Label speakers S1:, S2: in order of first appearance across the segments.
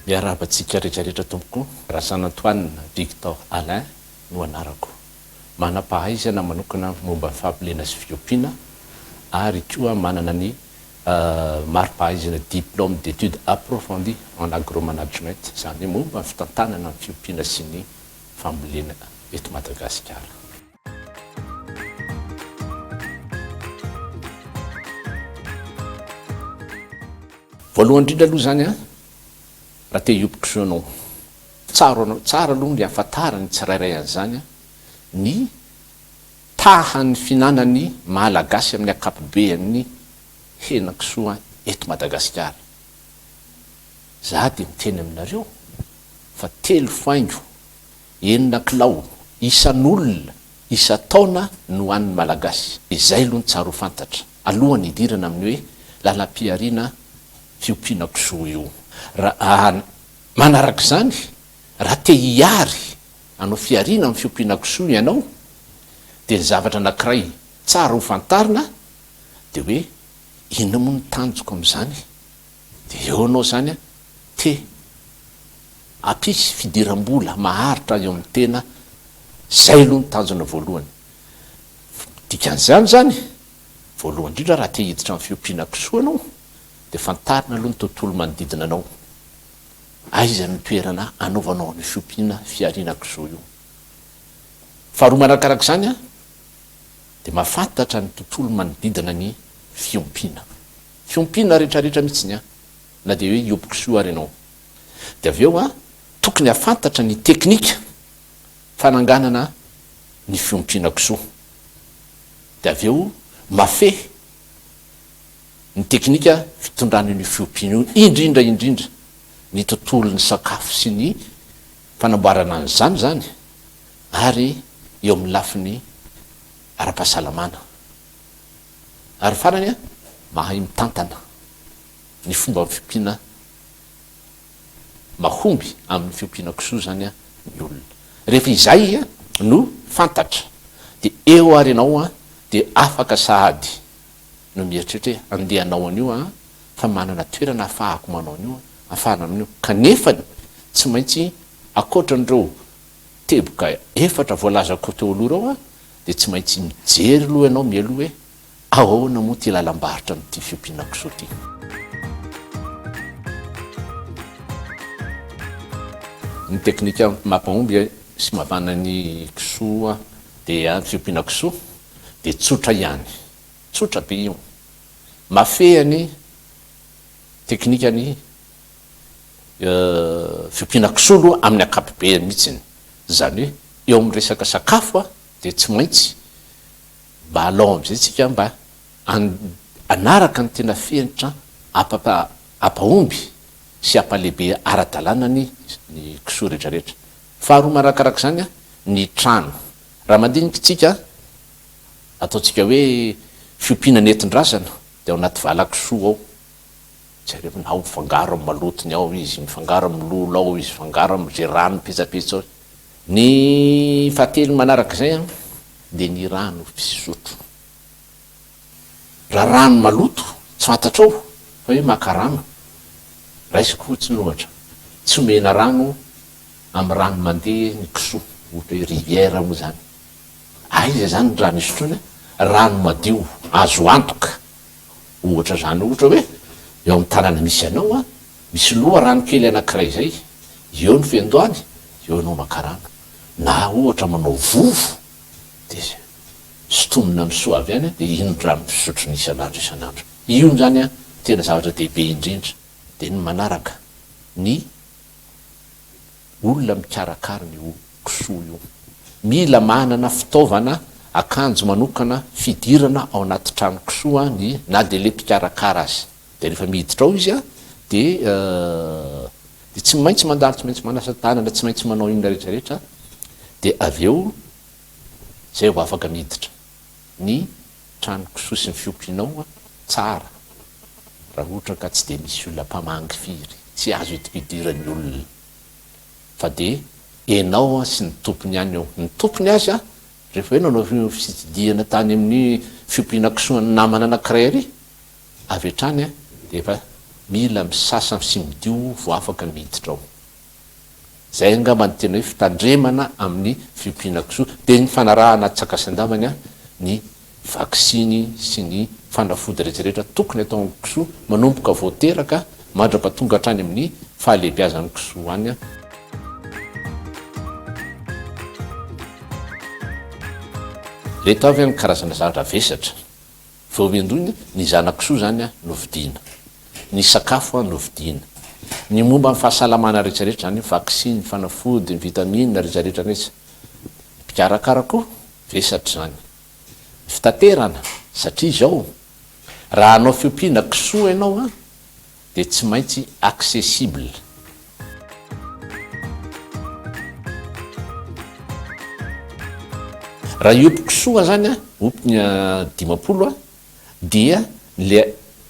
S1: Miarahaba antsika rehetra rehetra tompoko, Razanantoanina Victor Alain no anarako. Manam-pahaizana manokana momba ny fambolena sy fiompiana ary koa manana ny mari-pahaizana Diplôme d'études approfondies en agromanagement, izany hoe momba ny fitantanana ny fiompiana sy ny fambolena eto Madagasikara. Voalohany indrindra aloha izany an, raha te hiompy kisoa ianao, tsara anao, tsara aloha ny hahafantaran'ny tsirairay an'izany an, ny tahan'ny fihinanan'ny Malagasy amin'ny ankapobean'ny henan-kisoa eto Madagasikara. Za dia miteny aminareo fa telo faingo enina kilao isan'olona isan-taona no hanin'ny Malagasy. Izay aloha no tsara ho fantatra alohan'ny hidirana amin'ny hoe lalam-pihariana fiompiana kisoa io. Raha manaraka izany, raha te hihary hanao fihariana amin'ny fiompiana kisoa ianao dia ny zavatra anankiray tsara ho fantarina dia hoe inona moa ny tanjoko amin'izany? Dia eo anao izany te hampisy fidiram-bola maharitra eo amin'ny tena, izay aloha ny tanjona voalohany. Dikan'izany izany, voalohany indrindra raha te hiditra amin'ny fiompiana kisoa ianao dia fantarina aloha ny tontolo manodidina anao. Aiza no toerana anaovanao an'io fiompiana fihariana kisoa io. Faharoa manarakaraka izany dia mahafantatra ny tontolo manodidina ny fiompiana. Fiompiana retraretra mihitsiny an, na dia hoe hiompy kisoa ary ianao. Dia avy eo an, tokony hahafantatra ny teknika fananganana ny fiompiana kisoa. Dia avy eo mafehy ny teknika fitondrana an'io fiompiana io, indrindra indrindra ny tontolon'ny sakafo sy ny fanamboarana an'izany izany ary eo amin'ny lafiny ara-pahasalamana. Ary farany, mahay mitantana ny fomba fiompiana mahomby amin'ny fiompiana kisoa izany ny olona. Rehefa izay no fantatra dia eo ary ianao dia afaka sahady no mieritreritra hoe andeha hanao an'io aho fa manana toerana ahafahako manao an'io, ahafahana amin'io. Kanefany tsy maintsy ankoatran'ireo teboka efatra voalazako teo aloha ireo dia tsy maintsy mijery aloha ianao mialoha hoe ahoana moa ity lalam-barotra amin'ity fiompiana kisoa ity. Ny teknika mampahomby sy mahavana ny kisoa dia ny fiompiana kisoa dia tsotra ihany, tsotra be io. Mahafehy ny teknikan'ny fiompiana kisoa aloha amin'ny ankapobeny mihitsy, izany hoe eo amin'ny resaka sakafo dia tsy maintsy mba alao amin'izay tsika mba hanaraka ny tena fenitra hampahomby sy hampalehibe ara-dalàna ny ny kisoa rehetra rehetra. Faharoa manarakaraka izany ny trano. Raha mandinika tsika, ataontsika hoe fiompiana nentin-drazana dia ao anaty vala-kisoa ao. Jereo na ao mifangaro amin'ny malotony ao izy, mifangaro amin'ny lolo ao izy, mifangaro amin'izay rano petsapetsa ao. Ny fahatelo manaraka izay an, dia ny rano fisotro. Raha rano maloto, tsy fantatrao fa hoe maka rano, raisiko fotsiny ohatra, tsy omena rano amin'ny rano mandeha ny kisoa, ohatra hoe rivière moa izany. Aiza izany ny rano isotroina? Rano madio, azo antoka. Ohatra izany ohatra hoe eo amin'ny tanàna misy anao an, misy loharano kely anankiray izay, eo ny fiandohany, eo ianao maka rano. Na ohatra manao vovo dia sintomina amin'ny soa avy any dia iny ny rano fisotrony isan'andro isan'andro. Io izany an tena zavatra dehibe indrindra. Dia ny manaraka ny olona mikarakara an'io kisoa io. Mila manana fitaovana, akanjo manokana fidirana ao anaty trano kisoa ny na dia le mpikarakara aza. Dia rehefa miditra ao izy dia dia tsy maintsy mandalo, tsy maintsy manasa tanana, tsy maintsy manao inona rehetra rehetra dia avy eo zay vao afaka miditra. Ny trano kisoa sy ny fiompianao tsara raha ohatra ka tsy dia misy olona mpamangy firy, tsy azo idikidiran'ny olona fa dia enao sy ny tompony ihany eo. Ny tompony aza rehefa hoe nanao fitsidihana tany amin'ny fiompiana kisoan'ny namana anankiray ary, avy hatrany dia efa. Mila misasa sy midio vao afaka miditra ao. Izay angamba no tena hoe fitandremana amin'ny fiompiana kisoa. Dia ny fanarahana tsakasandavany ny vaksiny sy ny fanafody rehetra rehetra tokony atao amin'ny kisoa manomboka vao teraka mandrapatonga hatrany amin'ny fahalehibiazan'ny kisoa any. Ireto avy ny karazana zavatra vesatra. Vao miandoha ny zana-kisoa izany no vidiana. Ny sakafo no vidiana. Ny momba ny fahasalamana rehetra rehetra izany hoe vaksiny, fanafody, ny vitamine rehetra rehetra rehetra. Ny mpikarakara koa vesatra izany. Ny fitaterana satria izao raha hanao fiompiana kisoa ianao dia tsy maintsy accessible. Raha hiompy kisoa zany a, ompy ny 50 a, dia le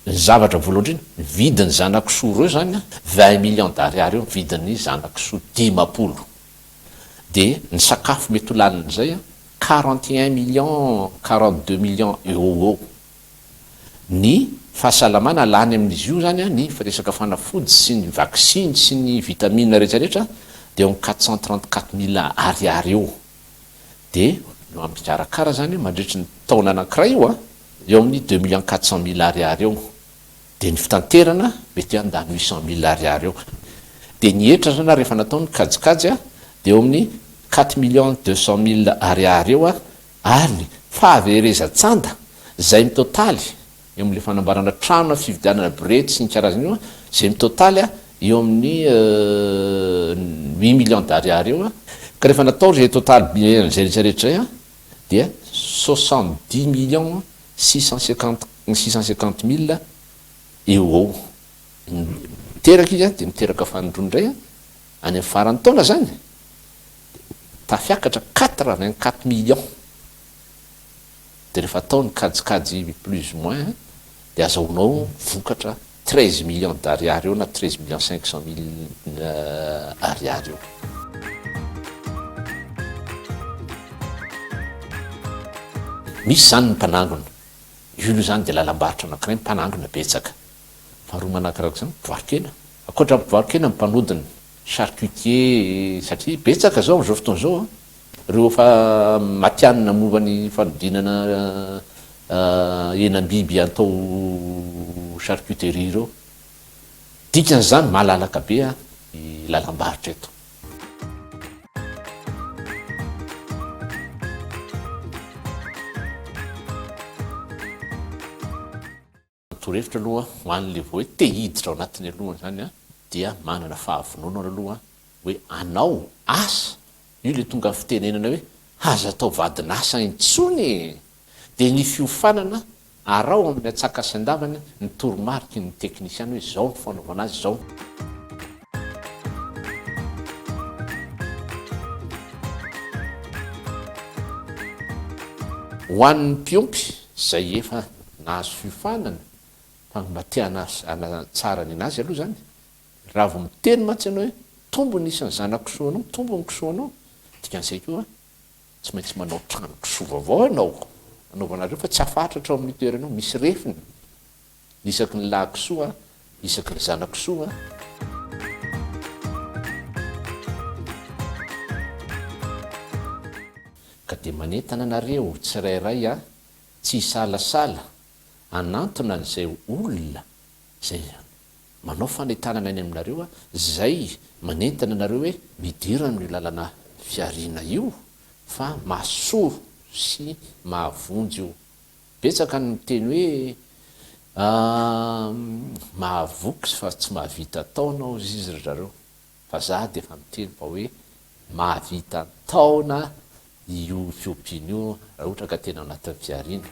S1: ny zavatra voalohany indrindra, ny vidin'ny zana-kisoa ireo zany a, 20 millions d'ariary eo ny vidin'ny zana-kisoa 50. Dia ny sakafo mety ho lanin'izay a, 41 millions, 42 millions eo ho eo. Ny fahasalamana lany amin'izy io zany ny resaka fanafody sy ny vaksiny sy ny vitamine rehetra rehetra dia eo amin'ny 434 mille ariary eo. Dia no ampikarakara zany mandritry ny taona anankiray io an, eo amin'ny deux millions 400 mille ariary eo. Dia ny fitanterana mety handany 800 mille ariary eo. Dia ny hetra zany rehefa natao ny kajikajy an, dia eo amin'ny quatre millions 200 mille ariary eo Ary ny fahaverezan-tsanda izay mitotaly eo amin'ilay fanamboarana trano na fividianana borety sy ny karazany io, izay mitotaly eo amin'ny huit millions d'ariary eo, ka rehefa natao izay totaly an'izay rehetra rehetra izay dia 70 millions 650 650 mille eo ho eo. Miteraka izy dia miteraka fanindroany indray any amin'ny faran'ny taona izany. Tafiakatra 84 millions dia rehefa atao ny kajikajy plus ou moins dia azahoanao vokatra 13 millions d'ariary eo na 13 millions 500 mille ariary eo. Misy izany ny mpanangona, io aloha izany dia lalam-barotra anankiray mpanangona betsaka. Faharoa manarakaraka izany mpivaro-kena, ankoatra ny mpivaro-kena ny mpanodina. Charcutier satria betsaka zao amzao fotoana zao an, reo efa matihanina momba ny fanodinana henam-biby atao charcuterie reo, dikan'izany malalaka be an ny lalam-barotra eto. Torohevitra aloha ho an'le vao hoe te hiditra ao anatiny aloha zany an, dia manana fahavononana aloha hoe anao asa, io le tonga fitenenana hoe aza atao vadin'asa intsony e! Dia ny fiofanana araho amin'ny antsaka sy andavany ny toromariky ny teknisiana hoe zao ny fanaovana azy, zao. Ho an'ny mpiompy izay efa nahazo fiofanana fa mba te hanatsara ny anazy aloha izany, raha vao miteny mantsy ianao hoe mitombo ny isan'ny zana-kisoanao, mitombo ny kisoanao, dikan'izay koa tsy maintsy manao tranon-kisoa vaovao ianao hanaovana azy io fa tsy hafatratra ao amin'io toerana io, misy refiny isaky ny lahy-kisoa, isaky ny zana-kisoa. Ka dia manentana anareo tsirairay aho tsy hisalasala hanantona an'izay olona izay manao fanentanana any aminareo, izay manentana anareo hoe midira amin'io lalana fihariana io fa mahasoa sy mahavonjy io. Betsaka ny miteny hoe mahavoky fa tsy mahavita taona hozy izy ry zareo. Fa za dia efa miteny fa hoe mahavita taona io fiompiana io raha ohatra ka tena anatin'ny fihariana.